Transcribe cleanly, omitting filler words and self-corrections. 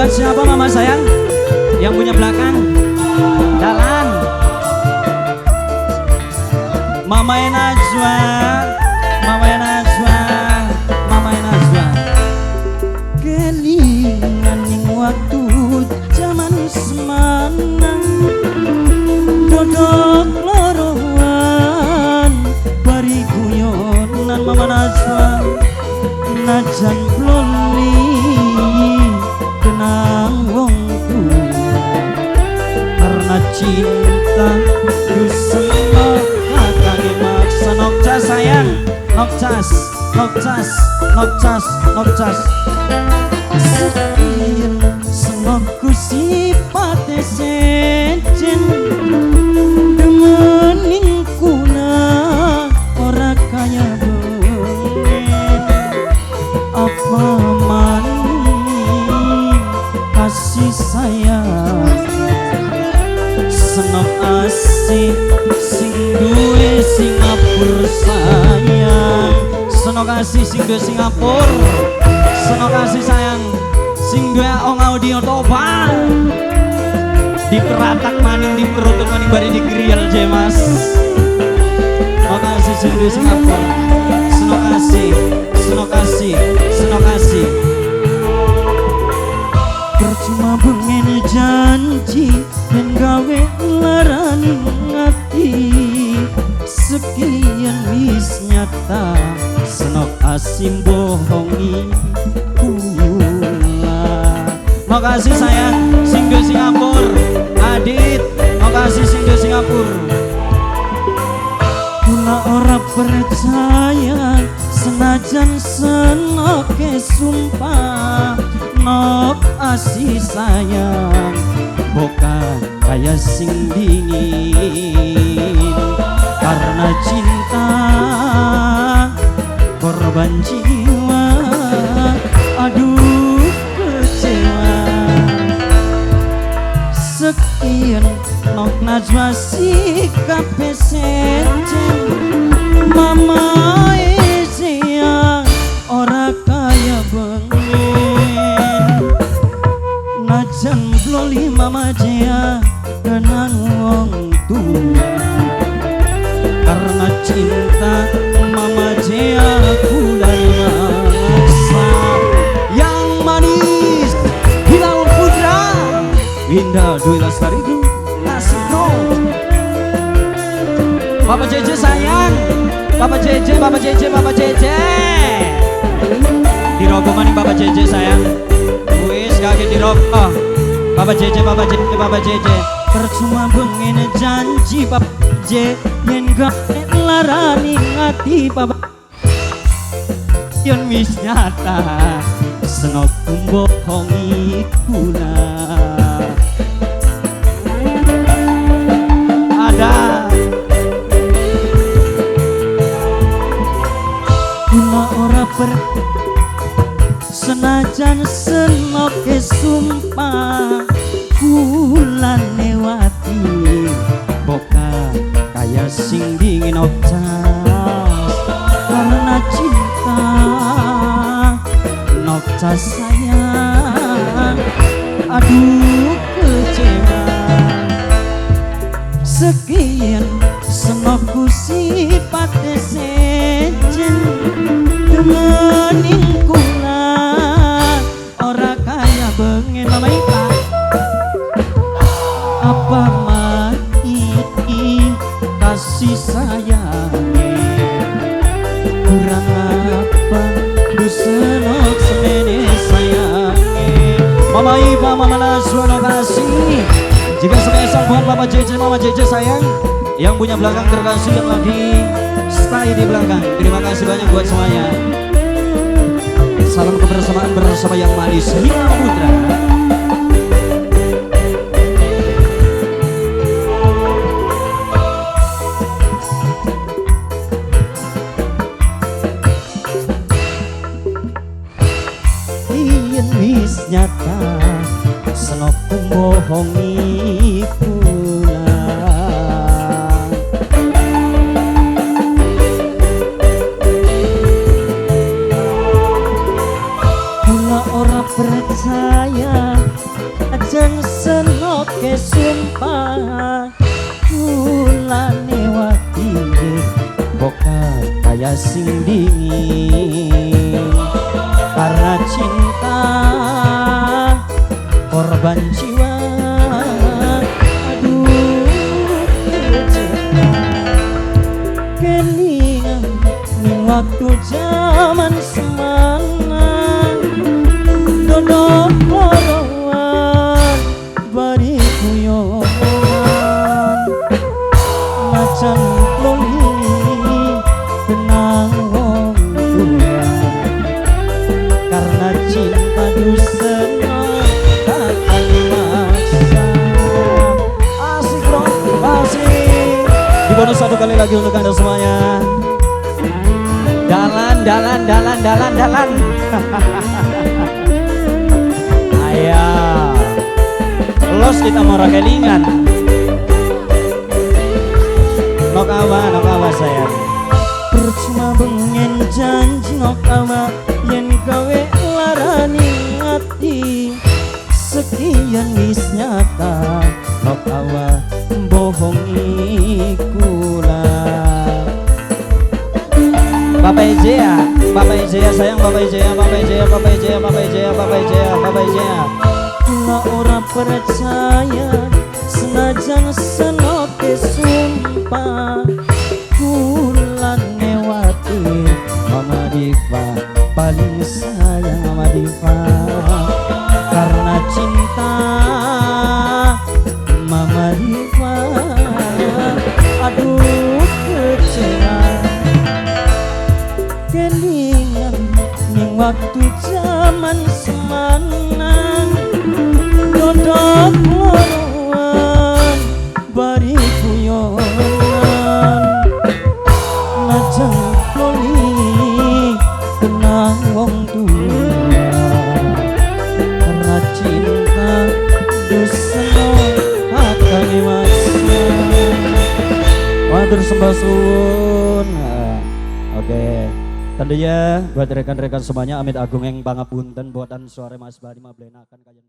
Buat siapa mama sayang? Yang punya belakang dalan. Mama Najwa, Mama Najwa, Mama Najwa. Kelingan ning waktu jaman semana, dodok loroan bari guyonan Mama Najwa. Najan bloli kenang wong tua, karena cinta yusma kakane maksa. Nokcas sayang, nokcas, nokcas, nokcas, nokcas. Sekian senokku sipate sejen, demening kuna ora kaya bengen. Apa maning kasih sayang senok asih sing duwe Singapura sayang. Senok asih sing duwe Singapura, senok asih sayang sing duwe ong audio Toba. Diperatak maning, diperutuk maning bari digriel je mas. Makasih sing duwe Singapura, senok asih, senok asih, senok asih. Percuma bengen janji yen gawe larani ati, sekian wis nyata senok asim bohongi kula. Makasih sayang sing duwe Singapura, Adit. Makasih sing duwe Singapura. Kula ora percaya senajan senoke sumpah, nok asih sayang bukan kaya sing dingin. Karena cinta korban jiwa, aduh kecewa. Sekian nok Najwa sikap sejen, Mama Ezia ora kaya bengen. Najan bloli Mama Jea kenang wong tua, karena cinta Mama Jea kula maksa. Yang manis Hilal Putra Winda Dwi Lestari Nasibno. Bapak JJ sayang, Bapak JJ, Bapak JJ, Bapak JJ. Dirokok maning Bapak JJ sayang. Wis kaget dirokok. Bapak JJ, Bapak JJ, Bapak JJ. Percuma bengen janji Bapak J yen gak larani ati Bapak. Yen wis nyata senok bohongi kula. Ada kula ora per senajan senoke sumpah kula lewati boka kaya sing dingin nokcas. Karena cinta nokcas sayang, aduh kecewa. Sekian senokku sipate sejen, demening kula ora kaya bengen. Mama Ipa apa maning kasih sayange, kurang apa du senok semene sayange. Mama Ipa, Mama Najwa kasih. Jika spesial buat Bapak JJ, Mama JJ sayang, yang punya belakang terkasih yang lagi stay di belakang. Terima kasih banyak buat semuanya. Salam kebersamaan bersama yang manis Hilal Putra. Yen wis nyata senokku bohongi kula. Kula ora percaya sing dingin. Karena cinta korban jiwa. Aduh, kecewa, kelingan ning waktu jaman semana, dodok loroan bari guyonan, macan loli kenang wong tua. Karena cinta dusena takkan maksa. Asik bro, asik. Di bonus satu kali lagi untuk anda semuanya. Dalan, dalan, dalan, dalan, dalan. Ayo. Los kita mau kelingan. Nok awa, nok awa sayang. Percuma bengen janji nok awa, yen gawe larani ati. Sekian wis nyata, nok awa bohongi kula. Bapak Ijea, Bapak Ijea sayang, Bapak Ijea, Bapak Ijea, Bapak Ijea, Bapak Ijea, Bapak Ijea, Bapak Ijea. Kula ora percaya senajan senoke sumpah, kula ngewati Mama Diva paling sayang Mama Diva. Karena cinta Mama Diva, aduh kecewa, kelingan ning waktu jaman semana, dodok loroan bari guyonan, najan loli kenang wong tua. Karena cinta duseno akan maksa. Matur sembah suwun. Oke. Tentunya buat rekan-rekan semuanya amit agung yang pangapunten buatan suara Mas Bani mablenakan kayen.